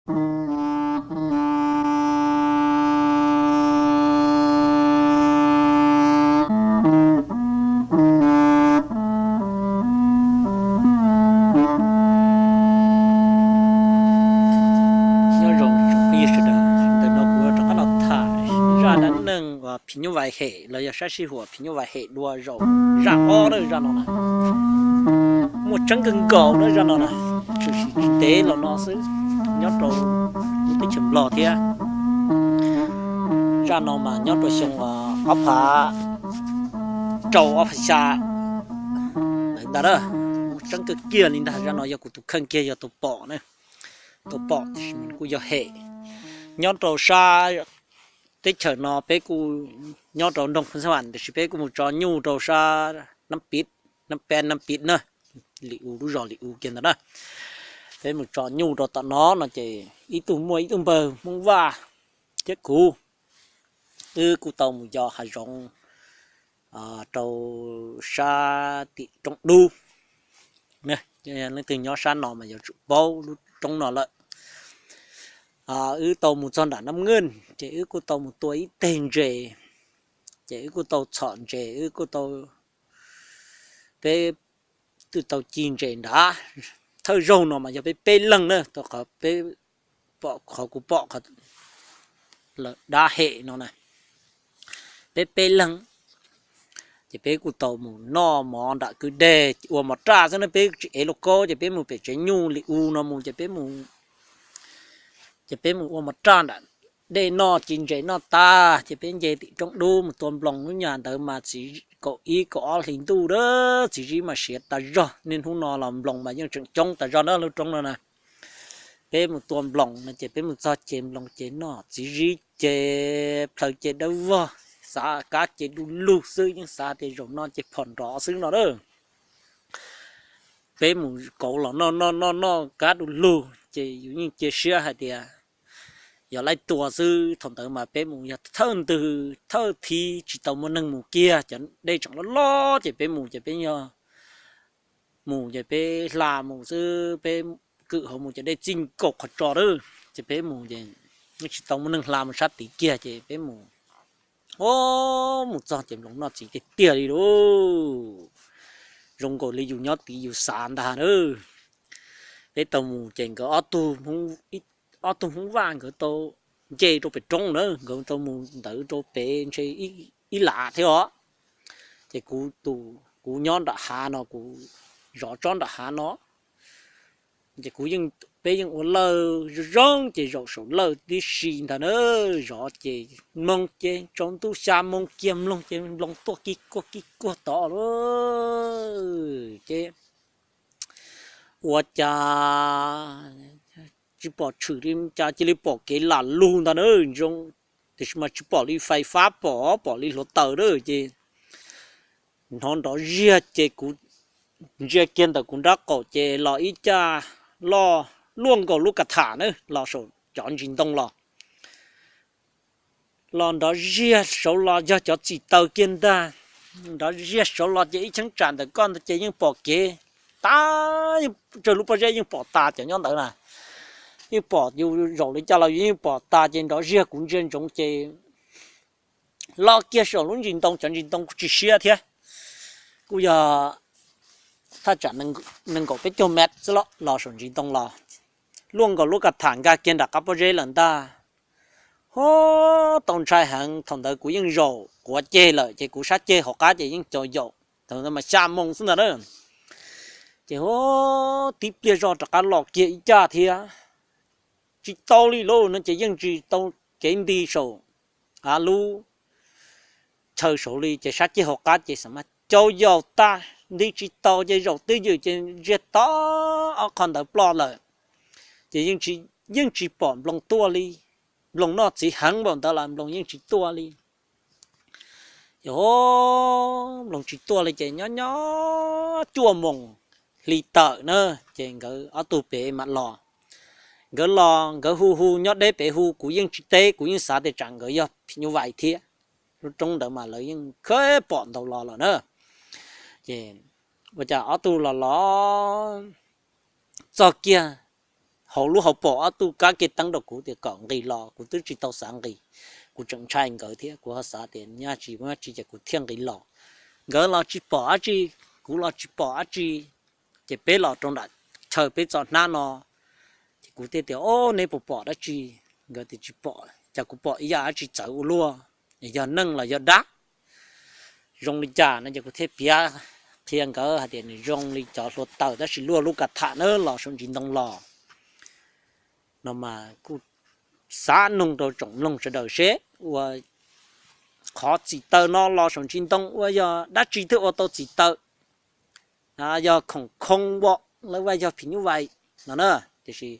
Nyob zoo tsoom phooj ywg sawv daws, ntawm no kuv rov qab los tham zaj dab neeg uas phim nyuj vais hem los yog sab sij huam phim nyuj vais hem dua zaum zaj ob na. Zaj no na muaj tseeb kawg nkaus na. Zaj no na tshwm sim tsis ntev los no xwb, nyob rau lub teb chaws Nplog thiab. Zaj no mas nyob rau xyoo ob phav rau ob phav xya ntawd ntag. Muaj tseeb kawg kiag li ntag. Zaj no yog kuv tus kheej kiag yog tus pom na, tus pom tiam sis kuj yog hem. Nyob rau sab teb chaws no peb kuj nyob rau nroog Phoos Xab Vam tiam sis peb kuj mus tso nyuj rau sab Nab Piv, Nab Peb, Nab Piv na, Lis U, lub zos Lis U kiag ntawd na. Peb mus tso nyuj rau tom no no ces ib tug muaj ib tug npawg Hmoob Vaj thiab kuv, wb kuj tau mus yos hav zoov rau sab tim Roob Dub. Leej twg nyob sab no mas yuav tsum paub lub roob no lawm. Wb tau mus txog nram Nab Nkeej ces wb kuj tau mus tua ib teg ntses, ces wb kuj tau txhom ntses, wb kuj tau, peb twb tau ci ntses nrad. Thawj zaug no mas yog peb peb leeg na, rau qhov peb pom, qhov kuv pom qhov lawv dab hem no na, peb peb leeg. Ces peb kuj tau mus noj mov nram kwj deg ua mov raj xwb na, peb tsis ev lauj kaub ces peb mus pem tsev nyuj Lis U no mus ces peb mus, ces peb mus ua mov raj nram dej noj, ci ntses noj tag ces peb nce tim Roob Dub mus tua nploos. Lub nyam ntawd mas txiv, kaum ib kaum ob hlis ntuj a, txiv zib mas siav tas zog. Niaj hnub no los nploos mas yeej tseem coob tas zog na lub roob no na. Peb mus tua nploos no ces peb mus txog ces nploos ces noj, txiv zib ces plhaws ces dawb vog, xav kab ces du lug xwb, yeej xav tias zaum no ces phom nrov xwb no a. Peb mus kauv los noj noj noj noj kab du lug ces yus yeej cia siab hais tias yog laij tua xwb. Thaum ntawd mas peb mus yog thawj ntwg thawj thiv tsis tau muaj neeg mus kiag, cov dej tseem loj loj ces peb mus ces peb yog mus ces peb hla mus xwb, peb kwm hauv mus ces dej txij nkaus qhov tso a, ces peb mus ces tsis tau muaj neeg hla mus sab tid kiag ces peb mus, o, mus txog ces nploos noj txiv tiag tiag li lauj. Zoo nkaus li yus nyob tid yus xav ntag na. Peb tau mus ces nkawd ob tug Hmoob Vaj nkawd tau nce rau pem roob na, nkawd tau mus ntawd rau pem ntshe ib lam thiab os. Ces kuv, kuv nyob nram hav no, kuv zov tsob nram hav no. Ces kuv, peb yeej ua lawj zoo zoo ces zaum saum lawj tib si ntag na, zov ces mloog ces tsaus ntuj xya moo kiag mloog ces nploos tuaj kig kuag kig kuag tod lawm. Ces ua cas tsis pom tshwm li cas cia li pom kev lam lug ntag na, zoo, tiam sis mas tsis pom li fais fab pom, pom li hluav taws a. Ces hnov nrov ziag ces kuv ntsia kiag ntawm kuv nrab qaum ces los ib caj loj luaj nkaus lub kas tham na, los saum cov ntsis ntoo los. Los nrov ziag saud los yog cov txim taws kiag ntag. Nrov ziag saud los ces ib cheeb tsam ntawm koj ntawd ces yeej pom kev tas, yeej tsawg lub pob zeb yeej pom tas cov nyob ntawd na. Yeej pom yus zaum li cas los yus yeej pom tas ces nrov ziag kuv ntsia ntsoov ces los kiag saum lub ntsis ntoo, cov ntsis ntoo kuj tsis siab thiab, kuj yog thaj tsam nees nkaum peb caug mev xwb los, los saum ntsis ntoo los luaj nkaus lub kas tham nkag kiag nram qab pob zeb lawm ntag. Ho, tau ntshai heev, thaum ntawd kuv yeej zaum quav ceg lawm ces kuv sab ceg hauv qab ces yeej caum yaum, thaum ntawd mas xya moo xwb ntag na. Ces ho tib pliag zoj rov qab los kiag ib caj thiab, tsis tau li lauj no ces yeej tsis tau kev nti saum av lub chaw saud li ces sab ceg hauv qab ces xav mas caum yaum tag nti tsis tau ces zaum twj ywm ces ntsiag to ob qho ntawd ploj lawm. Ces yeej tsis pom nploos tuaj li, nploos noj txiv heev npaum ntawd los nploos yeej tsis tuaj li. Ces ho nploos tsis tuaj li ces nyob nyob cuaj moos hli tawm na, ces nkawd ob tug pem mam los. Nkawd los nkawd hu hu nyob deb pem hu, kuv yeej tsis teb, kuv yeej xav tias tsam nkawd yog phim nyuj vais thiab, lub roob ntawd mas lawv yeej khab pom ntau los lawm na. Ces ua cas ob tug los los txog kiag qhov lub hauv paus ob tug kab kiag teeb rau kuv tias kom nqis los, kuv twb tsis tau xav nqis. Kuv tseem ntshai nkawd thiab, kuv ho xav tias nyaj tsis muaj dab tsi ces kuv thiaj nqis los. Nkawd los tsis pom dab tsi, kuv los tsis pom dab tsi, ces peb los rau nram chaw peb txo hnab no. Ces kuv thiaj tias, Ob, neb puas pom dab tsi? Nkawd tias tsis pom, cas kuv pom ib yam dab tsi txawv ua luaj, yog neeg los yog dab, zoo li cas no. Ces kuv thiaj piav qhia nkawd hais tias nws zoo li cov hluav taws tab sis luaj lub kas tham na los saum ntsis ntoo los no mas kuj xav noog rau tsoom mloog sawv daws seb ua qhov txim taws no los saum ntsis ntoo ua yog dab tsi thiaj ua tau txim taws. Yog khoom khoo vom lawv vaj yog phim nyuj vais no na. Tiam sis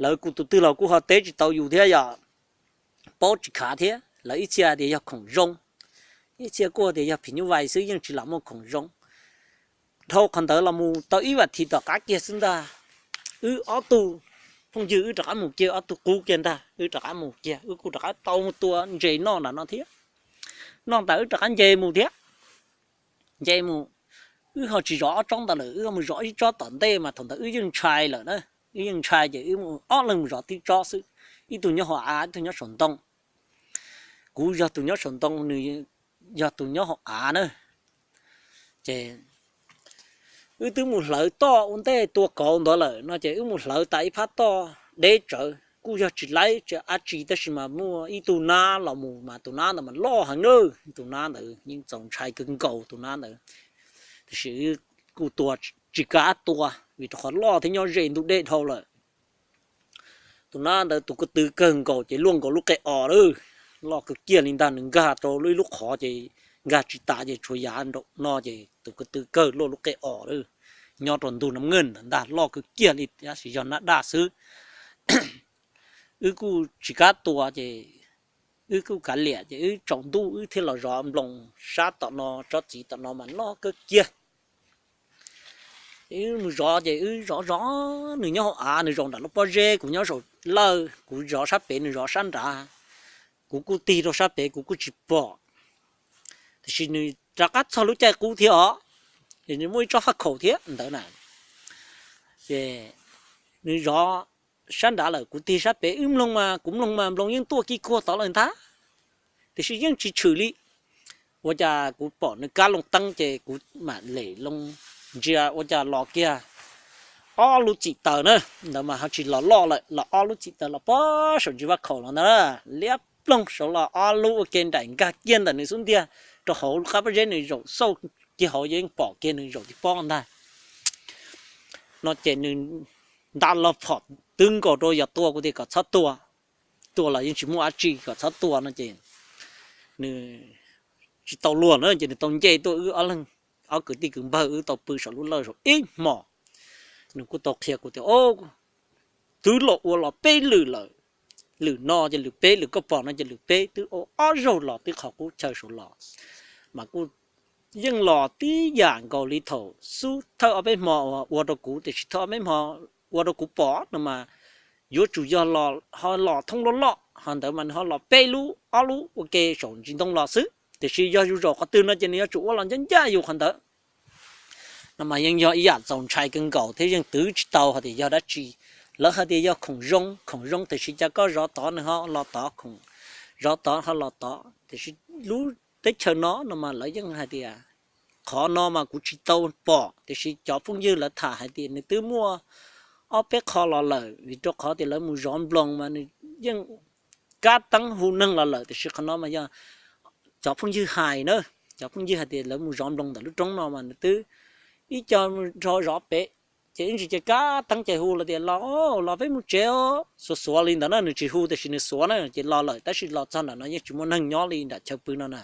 lawv kuj tus twg los kuj ho teb tsis tau yus thiab yom, paub tsis khav thiab. Lawv ib txhia tias yog khoom zoo, ib txhia kuj tias yog phim nyuj vais xwb, yeej tsis lam muaj khoom zoo. Dhau qhov ntawd los mus tau ib vas thiv tom qab kiag xwb ntag, wb ob tug phooj ywg wb rov qab mus kiag, ob tug qub kiag ntag, wb rov qab mus kiag, wb kuj rov qab tau mus tua ntses noj nram no thiab. Noj tas wb rov qab nce mus thiab. Nce mus, wb ho tsis zov ob tsob ntawd lawm, wb mus zov ib tsob tom ntej mas thaum ntawd wb yeej ntshai lawm na. Wb yeej ntshai ces wb ob leeg mus zov tib tsob xwb, ib tug nyob hauv av, ib tug nyob saum ntoo. Kuv yog tus nyob saum ntoo, nws yog tus nyob hauv av na. Ces wb twb mus hlawv toj ua ntej tua kauv ntawd lawm no ces wb mus hlawv tas ib phab toj deb tsawv, kuj yog tsis laib dab tsi tab sis mas muaj ib tug nab los mus mas tus nab ntawd mas loj heev na. Tus nab ntawd yeej txaus ntshai kawg nkaus tus nab ntawd. Tiam sis kuj tua tsis kav tua vim rau qhov loj thiab nyob ze ntug dej dhau lawm. Tus nab ntawd tus ko tw kawg nkaus ces luaj nkaus lub qe os lawm, loj kawg kiag li ntag. Nws nkag rau ib lub qhov ces nkag tsis tas ces tshuav yav nraum no ces tus ko tw kawg luaj lub qe os lawm, nyob rau ntug Nab Nkeej ntawd ntag, loj kawg kiag li tab sis yog nab daj xwb. Wb kuj tsis kav tua ces wb kuj kav liam ces wb tsaus ntuj wb thiaj los zov nploos sab tom no, tsob txiv tom no mas loj kawg kiag. Ces wb mus zov ces wb zov zov, nws nyob hauv av, nws zaum nram lub pob zeb, kuv nyob saum lawj, kuv zov sab pem, nws zov sab nrad. Kuv kuj tig rau sab pem, kuv kuj tsis pom. Tiam sis nws rov qab txog lub caij qub thiab os, es nws muaj ib tsob faj khaum thiab ntawd na. Ces nws zov sab nrad lawm, kuv tig sab pem wb mloog mas, kuv mloog mas nploos yeej tuaj ki kuag tod lawm ntag, tiam sis yeej tsis tshwm li. Ua cas kuv pom nws kab loo teeb ces kuv mam lem loo ntsia ua cas los kiag ob lub txim taws na. Ntawd mas ho tsis los loj lawm, los ob lub txim taws los pog saum ntsis vaj khaum los ntag, liab ploog saud los ob lub ua ke nraim nkag kiag ntawm nws xub ntiag rau hauv lub qab pob zeb, nws zaum xauj kiag hauv yeej pom kiag nws zaum tib pob ntag. No ces nws nta los phom twb nkaus rau yog tua, kuv tias kom txhob tua, tua los yeej tsis muaj dab tsi, kom txhob tua no ces nws tsis tau luag na ces nws tau nce tuaj wb ob leeg, ob kwv tij kwv npawg wb tau pw saum lub lawj saum ib hmos. Nws kuj tau qhia kuv tias, Au, twb los ua los peb lwm lawm, lwm no ces lwm peb, lwm koj pom no ces lwm peb, twb ua ob zaug los tib qhov qub chaw saud los, mas kuj yeej los tib yam nkaus li thaum xub thawj ob peb hmo ua rau kuv, tiam sis thawj ob peb hmo ua rau kuv pom no mas yuav tsum yog los ho los thoob loj loj, ho ntawd mas nws ho los peb lub ob lub ua ke saum ntsis ntoo los xwb, tiam sis yog yus zaum qhov twg no ces nws yuav tsum ua los ncaj ncaj yus qhov ntawd. No mas yeej yog ib yam txaus ntshai kawg nkaus thiab yeej twv tsis tau hais tias yog dab tsi. Lawv hais tias yog khoom zoo, khoom zoo, tiam sis cas koj zov tod nws ho los tod, khoom zov tod ho los tod, tiam sis lub teb chaws no no mas lawv yeej hais tias, qhov no mas kuv tsis tau pom, tiam sis cov phooj ywg lawv tham hais tias nws twb muaj ob peb qho los lawm, vim rau qhov tias lawv mus zov nploos mas nws yeej kab teeb hu neeg los lawm, tiam sis qhov no mas yog cov phooj ywg hais na, cov phooj ywg hais tias lawv mus zov nploos ntawm lub roob no mas nws twb ib co rho zov pem, ces ib ntsis ces kab teeb ces hu los tias los, los peb mus tsev, xuav xuav li ntawd na, nws tsis hu tiam sis nws xuav na, ces los lawm tab sis los txog nram no yeej tsis muaj neeg nyob li nram chaw pw no na.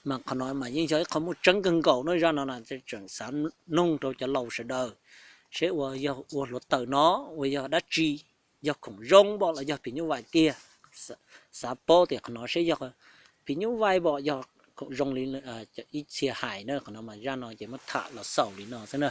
Mas qhov no mas yeej yog ib qho muaj tseeb kawg nkaus no, zaj no na tseem xav noog rau cov laus sawv daws seb ua yog ua hluav taws no ua yog dab tsi, yog khoom zoo npaum los yog phim nyuj vais tiag. Xav paub tias qhov no seb yog phim nyuj vais npaum yog khoom zoo li ib txhia hais na, qhov no mas zaj no ces muab tham los xaus li no xwb na.